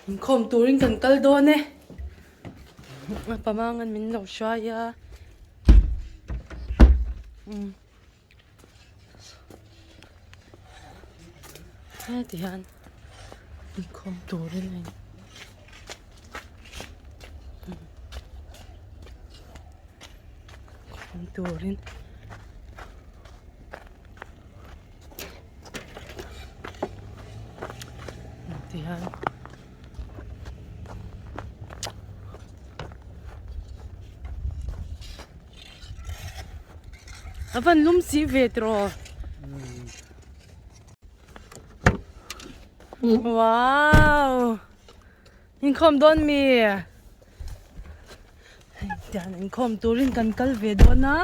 Inkhawm turin kan kal dawn e. A pamangan min lo hruai a. Umm. Heti hian inkhawm turin a in inkhawm turin. Tihian a van lum si ve tiraw wow inkhawm dawn mi hei tiang inkhawm turin kan kal ve dawn a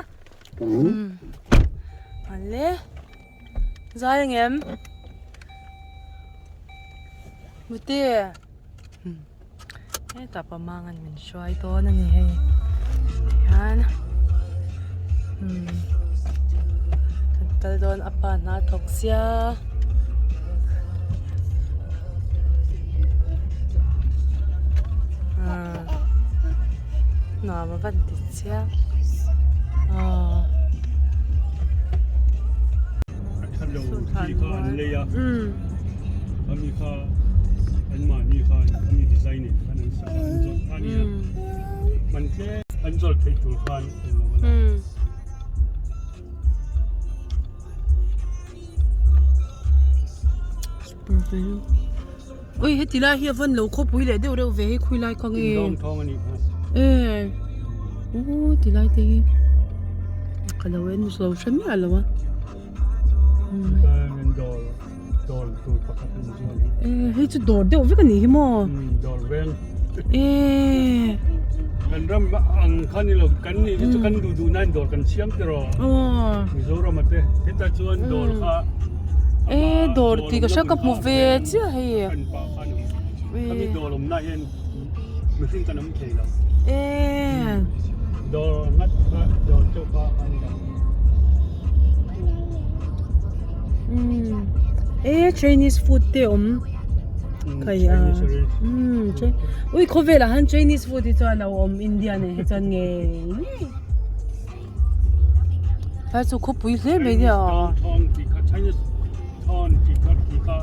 umm ale zai angem mute hetah pamang an min hruai dawn a ni hei tihian umm kan kal dawn a pa hna thawk sia. Nuam a van ti chiang aw. A tha lo ti kha an lei a ami kha an mahni khan ami design in khan an sak a an zawrh kha a nia man tlem an zawrh theih tur khan englo a la. Ui heti lai hi a vawn lo khawpui leh deuh reuh ve hi khawi lai kha nge Dawng thawng a nih kha. E aw ti lai te hi ka lo en lo hre miah lo a Chuan dawr dawr tur pakhat an zuar hi. E hei chu dawr deuh vek a nih hi maw. Dawr veng. E Kan ram ang kha ni lo kan nih hi chu kan duh duh nan dawr kan siam tiraw. Aw. Mizoram a te hetah chuan dawr kha E dawr tih ka hria ka hmu ve chiah hei. Khami dawr awmna hian mihring kan awm thei lo. E. Dawr ngat kha dawr chauh kha an dah. E Chinese food te awm. Khai a. Ui khawvelah han Chinese food hi chuan a lo awm India nen hi chuan ngei ngei. Tlai chu khawpui hle mai nia. Thawng tih kha Chinese thawn tih kha tih kha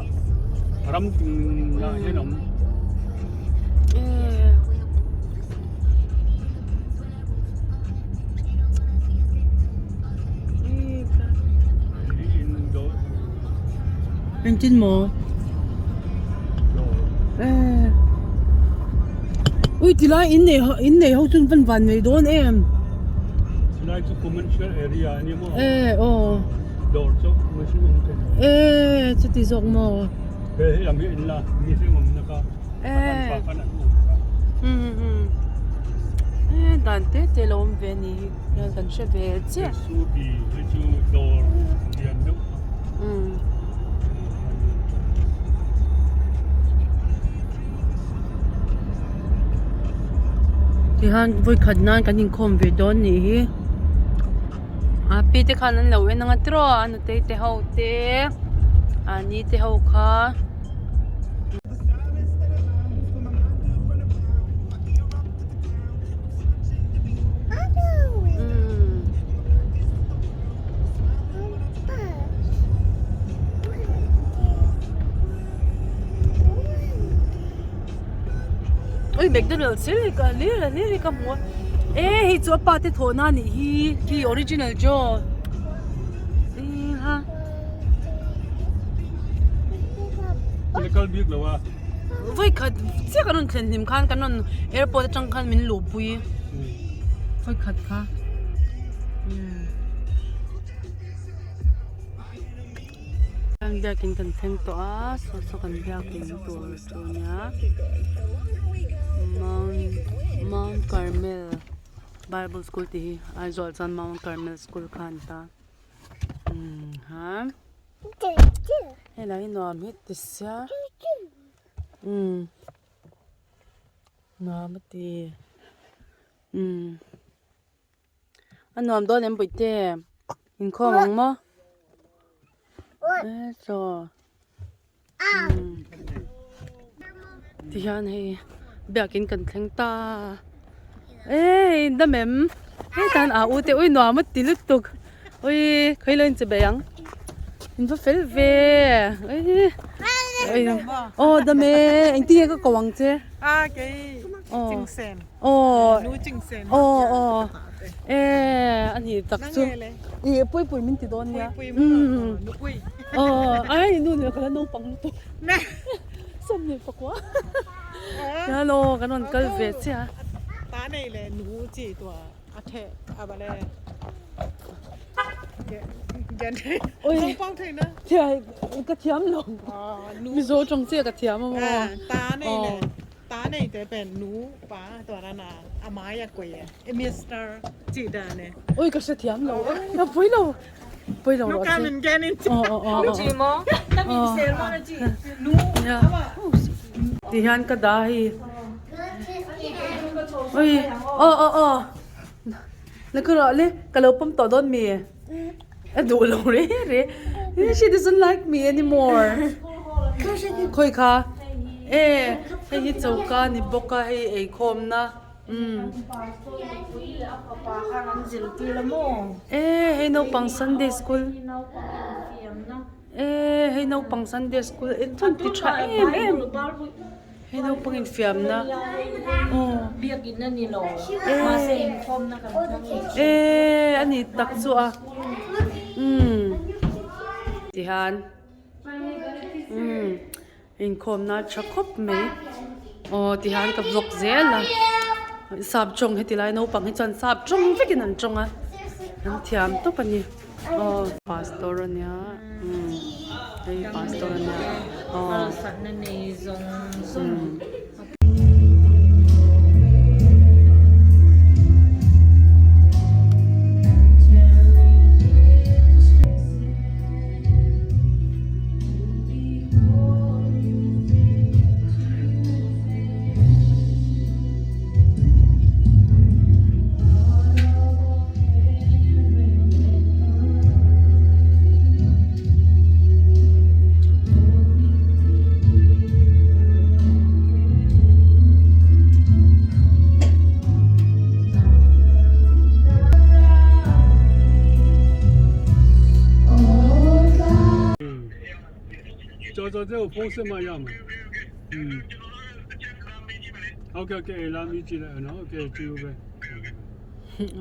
ram tinah hian awm. Engtin maw? Ui tilai in nei in nei ho chun van van nei dawn em. Tilai chu commercial area ani maw? E aw. Dawr chu mihring awm thei lo. E chuti zawk maw? He hei lam hi in la mihring awm na kha. E. E dan te te lo awm ve ni hian kan hre ve chiah. Subi hei chu dawr lian deuh. Um. Tihian vawikhat nan kan inkhawm ve dawn nih hi a pi te khan an lo en anga tiraw a nutei te ho te a ni te ho kha. Ui McDonald's hi ka hlir a hlir hi ka hmu a e hei chu a pa te thawh na anih hi khi original joe ih ha. Kal bik lo a. Vawi khat chiah kan rawn thlen hlim khan kan rawn airport atang khan min luhpui vawi khat kha. Kan biakin kan thleng tawh a saw saw kan biakin tur chu a nia mount mount carmel bible school tih hi Aizawl chuan mount carmel school kha an ta umm ha helai hi nuam hi ti sia umm nuam a ti umm. A nuam dawn em Bawihte? Inkhawm ang maw? E chaw. Tihian hei biakin kan thleng ta e in dam em hetan a u te ui nuam a ti lutuk ui khawi lo in che bei ang in va fel ve ui ui aw dam e engtin nge ka ko ang che aw aw aw e a ni tak chu ih puipui min ti dawn nia aw ai nu ni ka la naupang lutuk. Sawmhnih pakua hello kan rawn kal ve chiah a. Ta nei leh nu chi tua a theh a bale naupang thei na thiai ka thiam lo mizo tawng chiah ka thiam a maw ta nei leh ta nei te pen nu pa tua na na a mai a kuai e mister chi da ne oi ka hre thiam lo a pui lo pui lo rawh se ti hian ka dah hei ui aw aw aw la ka rawh le ka lo pawm tawh dawn mi a duh lo re re she doesn't like me anymore khawi kha e hei hi choka ni bawk a hei eikhawmna. E hei naupang sunday school e hei naupang sunday school en chuan ti tha em em hei naupang infiamna aw e a ni tak chu a umm tihian umm. Inkhawmna tha khawp mai aw tihian ka vlog zel a sap tawng heti lai naupang hi chuan sap tawng vekin an tawng a an thiam tawp a ni aw pastor a nia umm hei pastor a nia aw umm.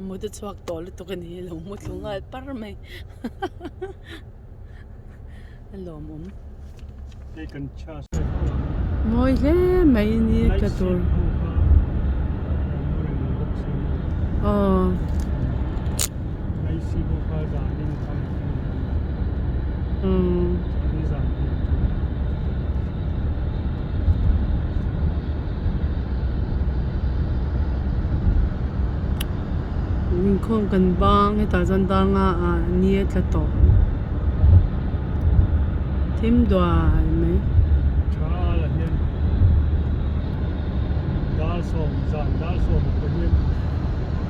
Mut a chhuak tawh lutuk a ni lo mu thlu nghal par mai a lawmawm mawi hle mai ni ka tur aw. Inkhawm kan bang hetah chuan danga ah ni a tla tawh thim duai mai.